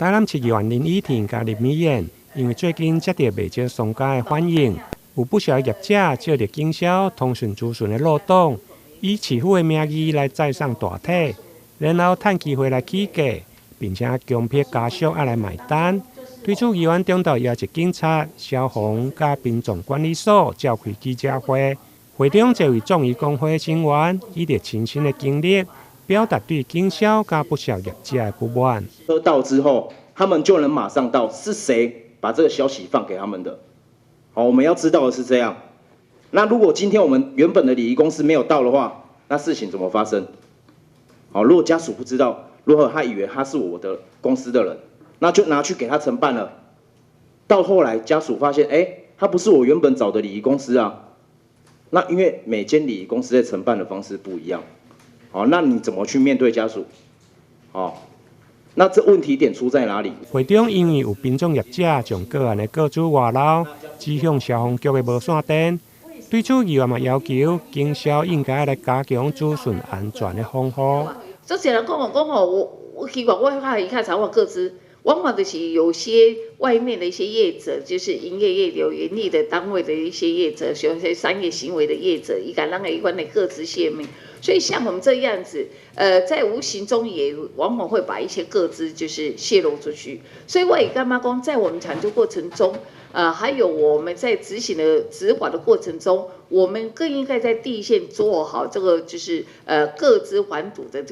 台南市議員林依婷佮林美燕，因為最近接著袂少商家的反映，有不少業者借著警消通訊資訊的漏洞，以市府的名義來載送大體，然後趁機會來起價，並且強迫家屬愛來買單。對此，議員中晝邀集警察、消防佮殯葬管理所召開記者會，會中這位葬儀公會成員以著親身的經歷，表達對警消佮不肖業者的不滿。到之後，他們就能馬上到是誰把這個消息放給他們的。好，我們要知道的是這樣。那如果今天我們原本的禮儀公司沒有到的話，那事情怎麼發生？好，如果家屬不知道，如果他以為他是我的公司的人，那就拿去給他承辦了。到後來家屬發現，哎，他不是我原本找的禮儀公司啊。那因為每間禮儀公司在承辦的方式不一樣，好，那你怎麼去面對家屬？好，那這問題點出在哪裡？會中因為有殯葬業者將個案的個資外漏，指向消防局的無線電。對此，議員嘛要求警消應該來加強資訊安全的防護。這些人講講吼，我希望我較伊較查我個資，往往就是有些外面的一些業者，就是營業業有營利的單位的一些業者，有些商業行為的業者，伊共咱的一般的個資洩密。所以像我們這樣子，在無形中也往往會把一些個資就是洩露出去。所以我也感覺講，在我們搶救過程中，還有我們在執行的執法的過程中，我們更應該在第一線做好這個就是個資防堵的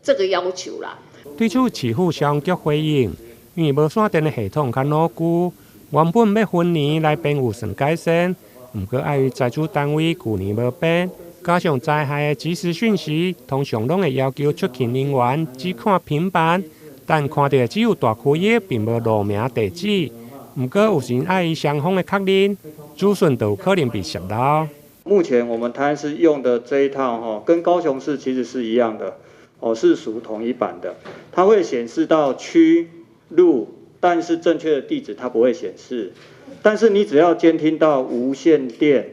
這個要求啦。對此，市府消防局回應，因為無線電的系統較老舊，原本欲分年來編預算改善，毋過礙於資助單位舊年無編，加上災害的即時訊息，通常攏會要求出勤人員只看平板，但看著的只有大區域，並無路名地址。毋過有時礙於雙方的確認，資訊就有可能被洩漏。目前我們台南市用的這一套，吼，跟高雄市其實是一樣的，哦，是屬同一版的。它會顯示到區路，但是正確的地址它不會顯示。但是你只要監聽到無線電，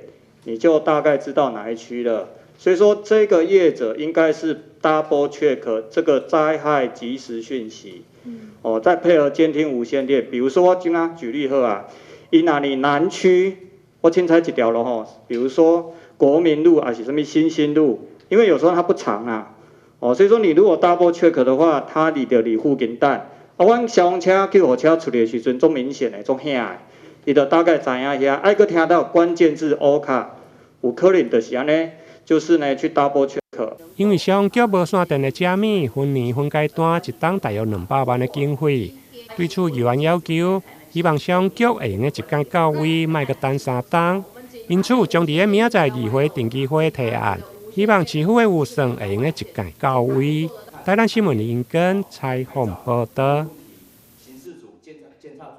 你就大概知道哪一區了。所以說，這個業者應該是 double check 這個災害即時訊息，哦，再配合監聽無線電。比如說我今仔舉例好啊，伊若佇南區，我凊彩一條路吼，比如說國民路還是啥物新興路，因為有時候它不長啊，哦，所以說你如果 double check 的話，它佇著佇附近等。啊，阮消防車、救護車出來的時陣，足明顯的，足響的，伊就大概知影遐，愛閣聽到關鍵字烏卡，有可能就是按呢，就是呢去 double check。因為消防局無線電的加密，分年分階段一冬大約200萬的經費。對此，議員要求，希望消防局會用得一工到位，莫閣等3冬。因此，將佇咧明仔載議會定期會提案，希望市府的預算會用得一工到位。台南新聞林根採訪報導。